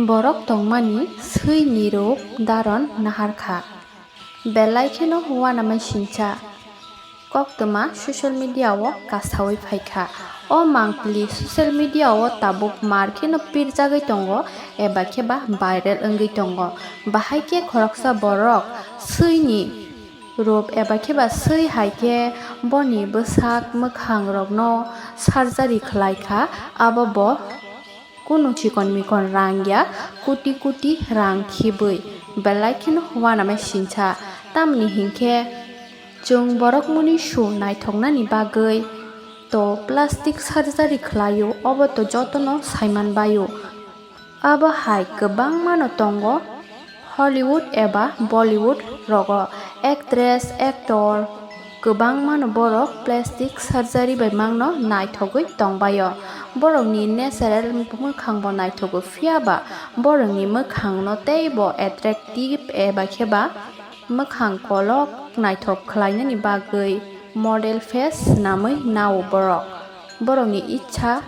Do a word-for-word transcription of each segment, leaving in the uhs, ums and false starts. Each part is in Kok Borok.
Borok tongmani swi ni rup daron nahar kha. Belai kheno uanamai sincha koktwma social media o kasaui phai kha. O mangpili social media o tabuk mar kheno pirjagwi tongo eba khe ba viral wngwi tongo. Bahai khe khoroksa borok swi ni rup eba khe ba swi hai khe boni bwsak mwkhang rokno surgery khlai kha, abo bo kunu chikon mikon rang ya, kuti kuti rang khibwi belai kheno uanamai sincha. Tamni hinkhe chwng borok muni su naithoknani bagwi to plastic surgery khlaio, obo to jotono saiman baio. Abo hai kwbangmano tongo Hollywood eba Bollywood rogo actress, actor kwbangmano borok plastic surgery bai mangno naithogwi tongbaio. Borokni natural mwkhangbo naithogo, phiyaba borokni mwkhangno teibo attractive eba khe ba mwkhang kolok naithok khlainani bagwi model face swnamwi nao borok. Borokni icha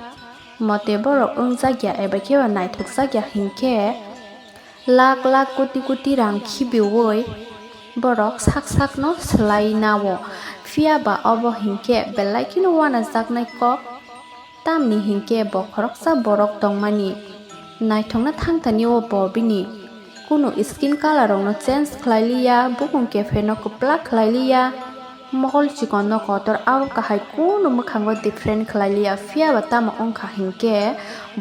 mote borok wngjak ya eba khe ba naithokjak ya hinkhe lakh lakh koti koti rang khibiui borok sak sakno swlai nao. Phiyaba obo hinkhe belai kheno uanajaknai kok, tamni hinkhe bo khoroksa borok tongmani naithokna thangtani o bo bini kunu skin color rokno change khlai liya, bukung kepheno kwplak khlai liya. Mokol chikonno kotor, abo kahai kunu mwkhango different khlai liya, phiyaba tamo wngkha hinkhe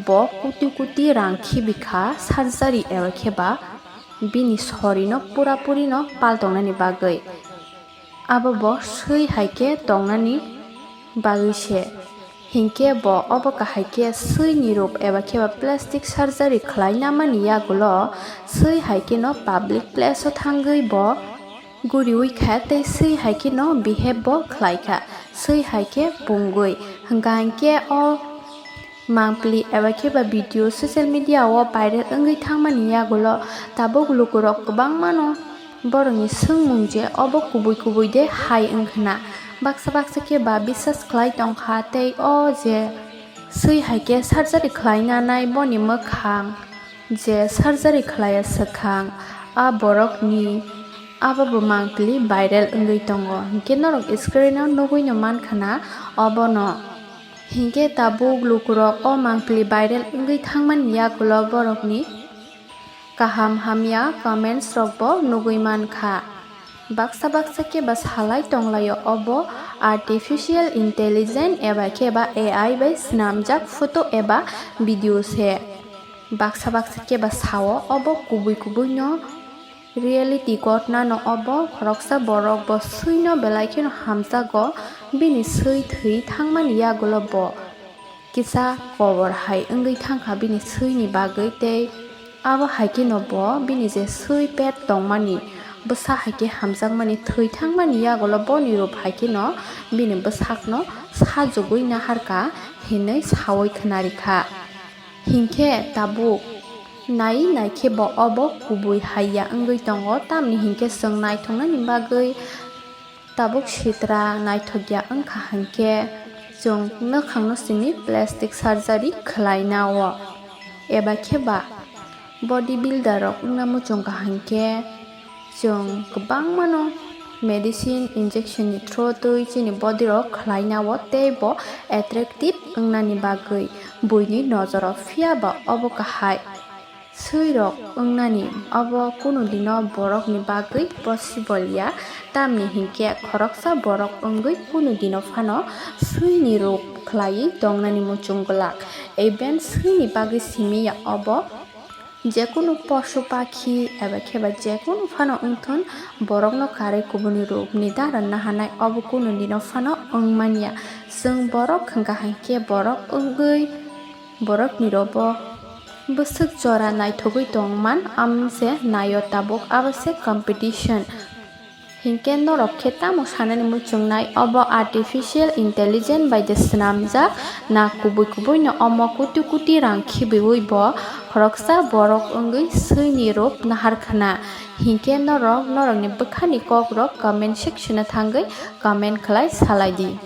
bo kuti kuti rang khibikha surgery eba khe ba bini sorino pura purino paltongnani bagwi. Abo bo swi hai khe tongnani bagwi se. Hinkhe bo obo kahai khe swi ni rup eba khe ba plastic surgery khlai namani yagulo swi hai kheno public place o thangwi bo guriui kha tei swi hai kheno behave bo khlai kha, swi hai khe pungwi. Hwnkha hinkhe o mangpili eba khe ba video social media o viral wngwi thangmani yagulo tabuk lukurok kwbangmano borokni swngmung je obo kubui kubui de hai wngkhwna. Baksa baksa khe ba bisas khlai tongkha tei o je swi hai khe surgery khlai nanai boni mwkhang je surgery khlaiya swkang a borokni abo bo mangpili viral wngwi tongo. Hinkhe norok screen o nugwino mankhwna obono. Hinkhe tabuk lukurok o mangpili viral wngwi thangmani yagulo borokni kaham hamya comments rokbo nugwi mankha. Baksa baksa khe ba salai tonglaio obo artificial intelligence eba khe ba A I bai swnamjak photo eba video se. Baksa baksa khe ba sao obo kubui kubui no reality ghotna no obo khoroksa borok bo swino belai kheno hamjago, bini swi thwi thangmani yagulo bo kisa kobor hai wngwi thangkha bini swini bagwi, tei abo hai kheno bo bini je swi pet tongmani bwsa hai khe hamjakmani thwi thangmani yagulo boni rup hai kheno bini bwsakno sajugwi naharkha hinwi saui khwnarikha. Hinkhe tabuk nai nai khe bo obo kubui hai ya wngwi tongo, tamni hinkhe chwng naithoknani bagwi tabuk sitra naithok ya wngkha hinkhe chwng nwkhangno simi plastic surgery khwlaina o eba khe ba body builder rok wngna muchungkha hinkhe chwng kwbangmano medicine injection ni through twi chini body rok khwlaina o tei bo attractive wngnani bagwi buini nojoro, phiya ba obo kahai. Swirok wngnani obo kunu dino borokni bagwi possible ya, tamni hinkhe khoroksa borok wngwi kunu dino phano swini rup khlaiwi tongnani muchung glak. Even swini bagwi simi ya obo jekunu posu pakhi eba khe ba jekunu phano wngthun, borokno karwi kubuni rupni daran naharnai obo kunu dino phano wngmanya. Chwng borok hwnkha hinkhe borok wngwi borokni robo bwswk jora naithogwi tongman, amse naio tabuk abo se competition. Hinkhe norok khe tamo sanani muchungnai, obo artificial intelligence bai de swnamjak na, kubui kubui no omo kuti kuti rang khibiui bo khoroksa borok wngwi swini rup nahar khna. Hinkhe norok norokni bwkhani kokrok comment section o thangwi comment khlai salai di.